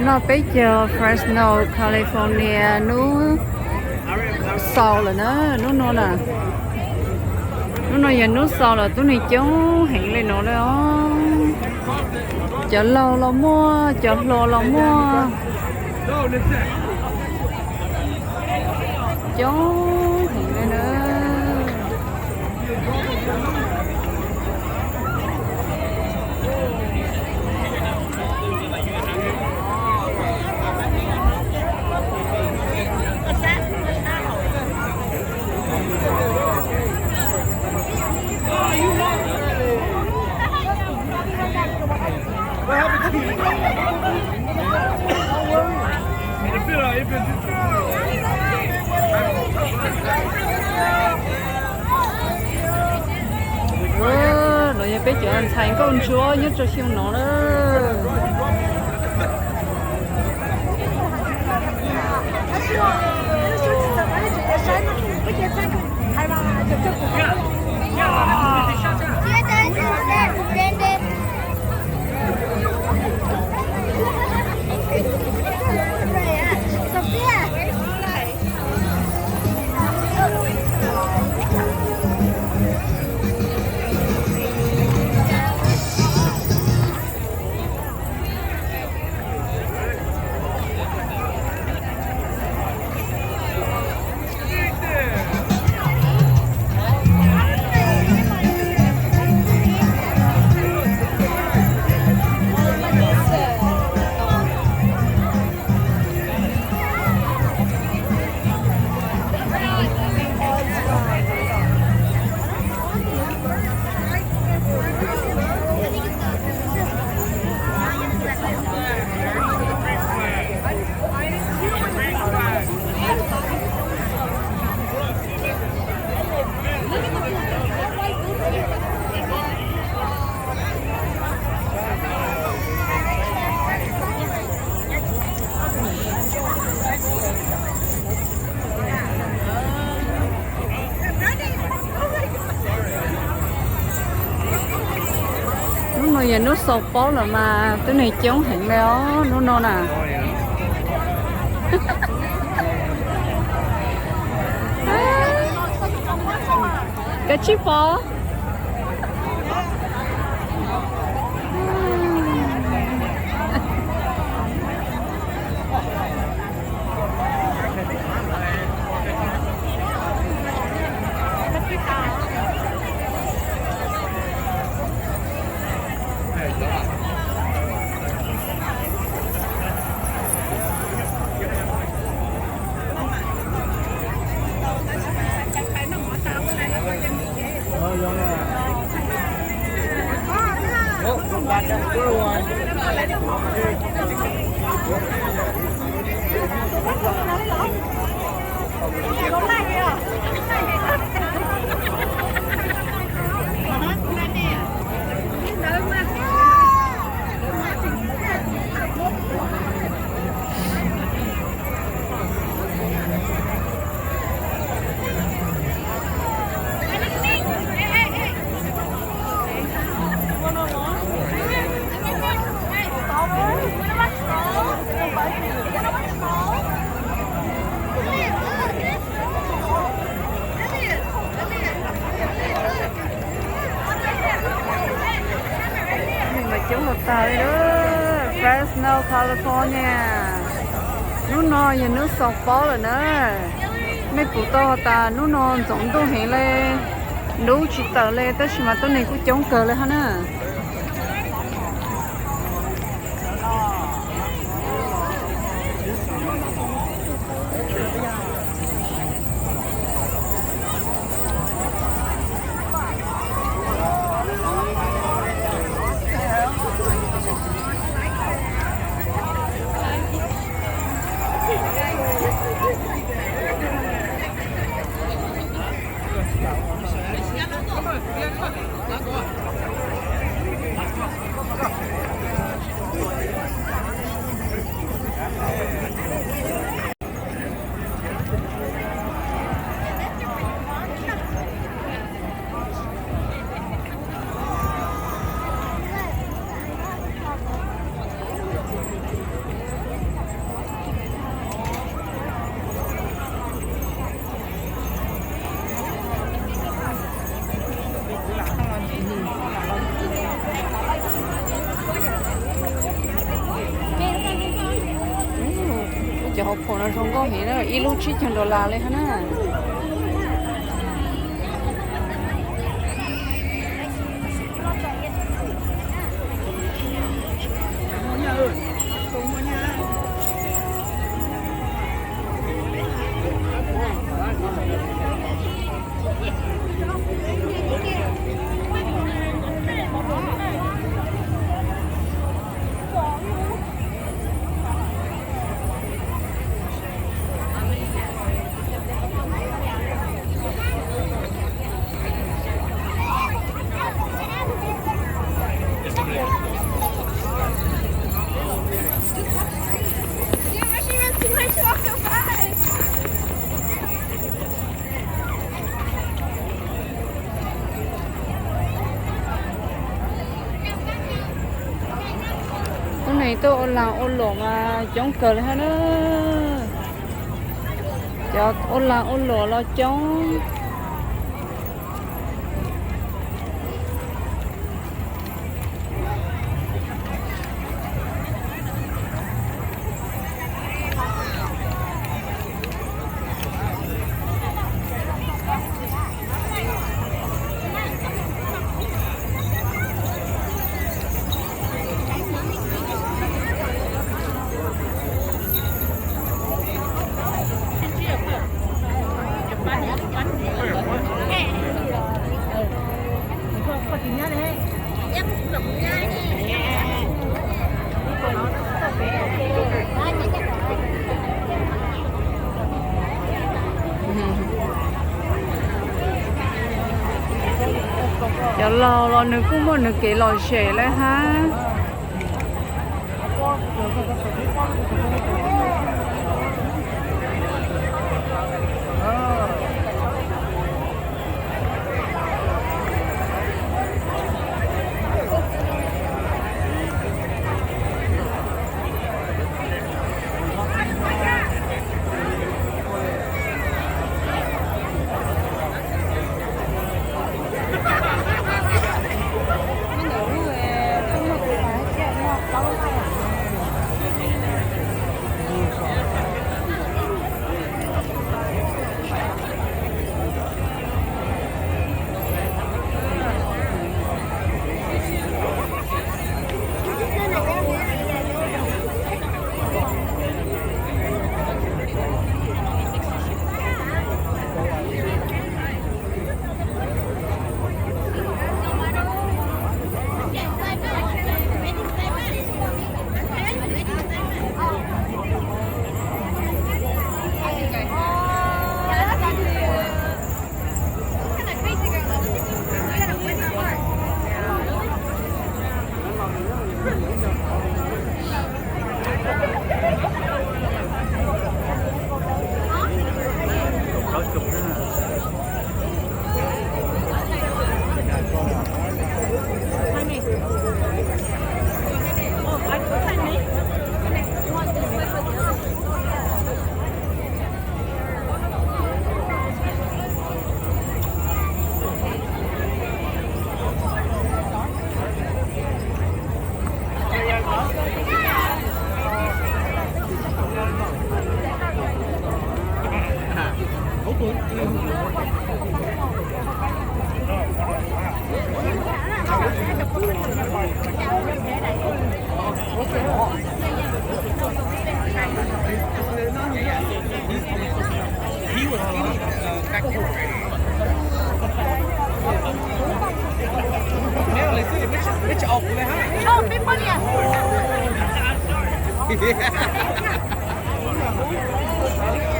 No peb caug Fresno, California, hnub xaus lawm na, hnub no na. Hnub no yog hnub xaus lawm, tub neeg coob heev li no lawm os. Cov laug los muaj, cov hluas los muaj, coob heev li na. No yog peb cov ntxhais nkauj ntsuab nyob rau xyoo no na. Hnub no yog hnub xaus pob lawm mas tub neeg coob heev li os hnub no na. Kav tsij pov. Coob los tag li lawm, Fresno, California. Hnub no yog hnub xaus pob lawm na. Nej pum tau has tas hnub no ntxoov ntuj heev li, ntuj tsis tawm li, tab sis mas tub neeg kuj coob kawg li hab na. Ua no zoo nkauj heev na, ib lub tsib caug dollar li hab na. Ub, neeg tuaj ua laag ua luam mas coob kawg li hab na. Cov ua laag ua luam los coob. Cov laug los nws kuj muaj nws kev lom zem lawm hab.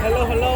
Hello, hello.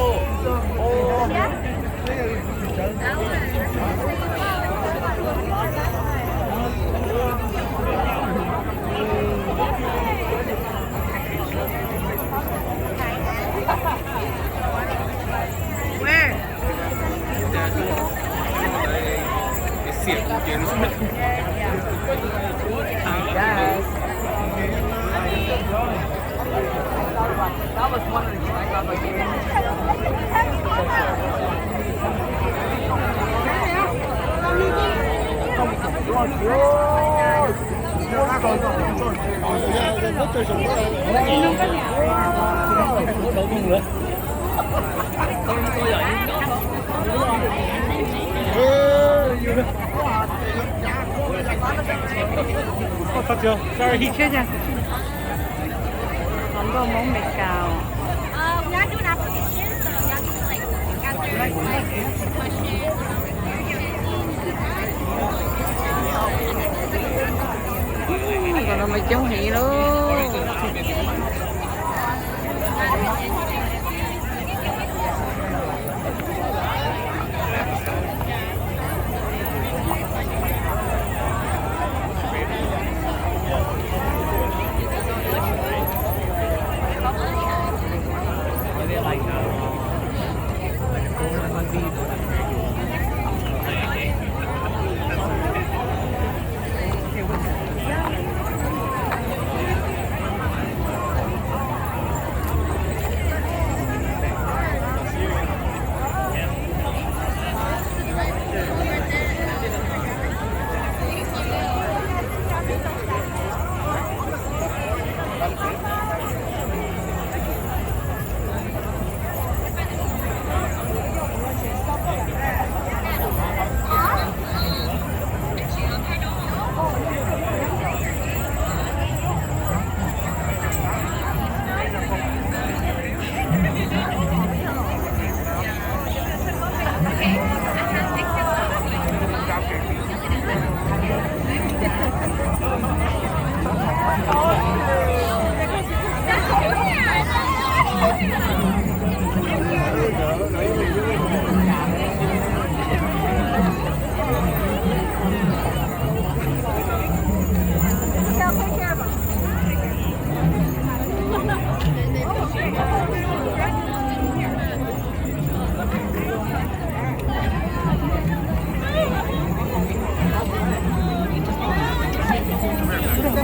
Qhov nkauj Hmoob Meskas. Ub, no mas coob heev lauj.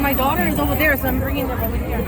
My daughter is over there, so I'm bringing them over here.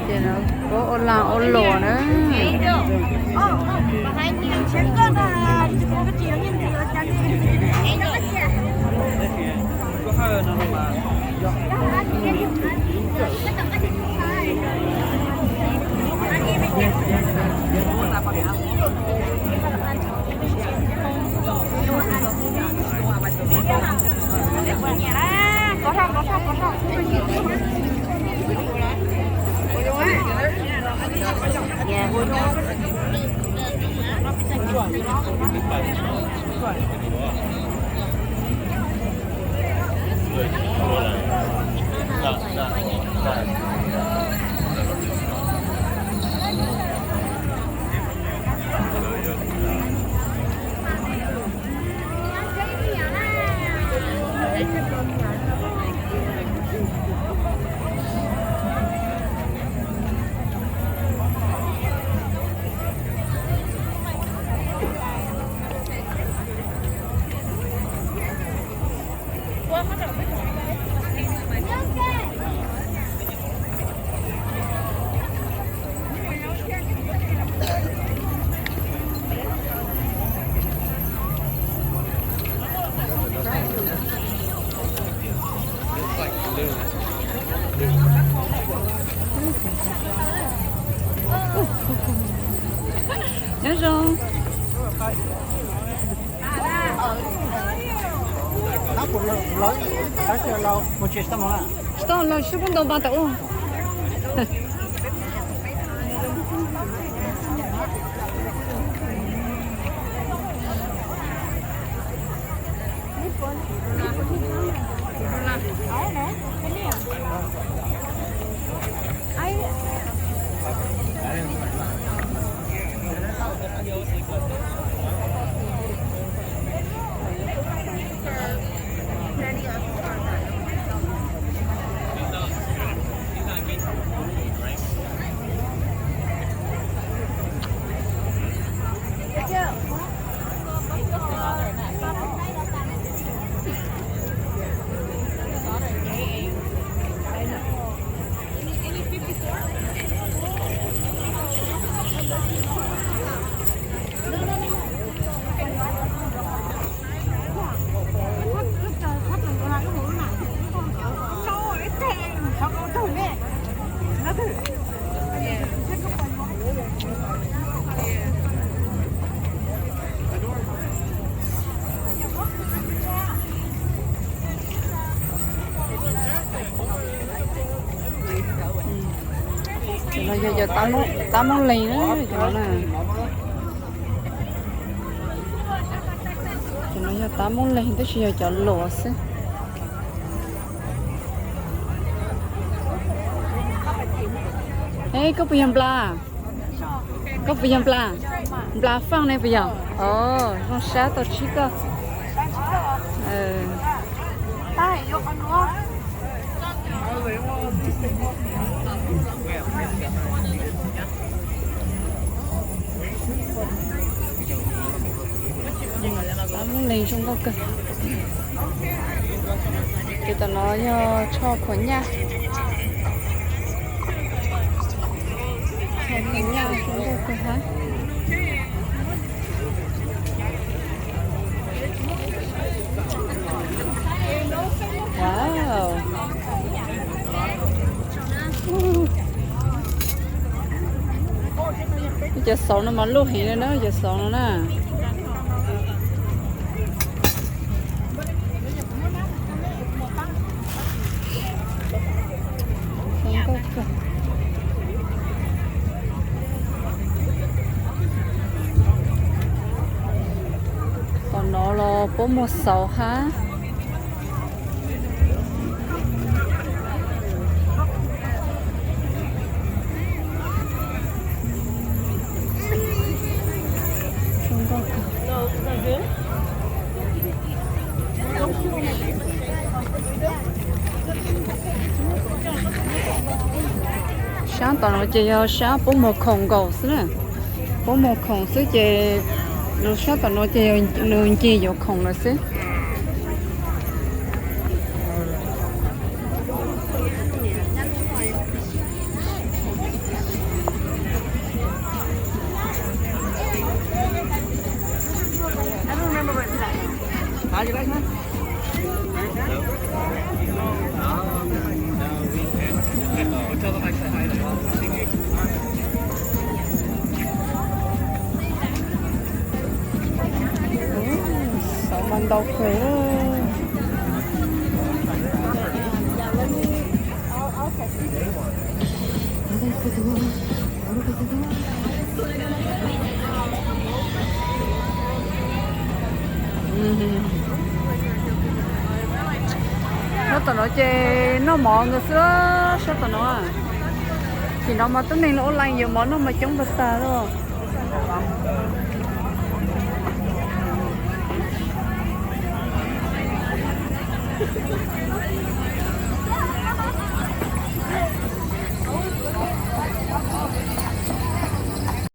Ces no puab ua laag ua luam na. Nyob zoo. Tsis tau los sib pub ntau npa tau ua. Cov no yog cov tab mab leeg na, cov no na. Cov no yog tab mab leeg tab sis yog cov luas xwb. Ej, koj puas yog nplas? Koj puas yog nplas? Nplas faj ne puas yog? Os, zoo sab tau tsib koj. Tab mab leeg zoo nkauj kawg. Ces tom no yog tsho khuam nyaj. Tsho khuam nyaj zoo nkauj kawg hab. Wow. Cov xauv no mas luj heev li na, cov xauv no na. Tom no los puab muag xauv hab. Sab tom no ces yog sab puab muag khoom nkaus xwb na. Puab muag khoom xwb ces lub sab tom no ces nws ncig yuav khoom lawm xwb. Xauv mas ntau kawg. Sab tom no ces noj mov ntawd xwb, sab tom no. Tim no mas tub neeg los ua line yuav mov noj mas coob npag tag lawm.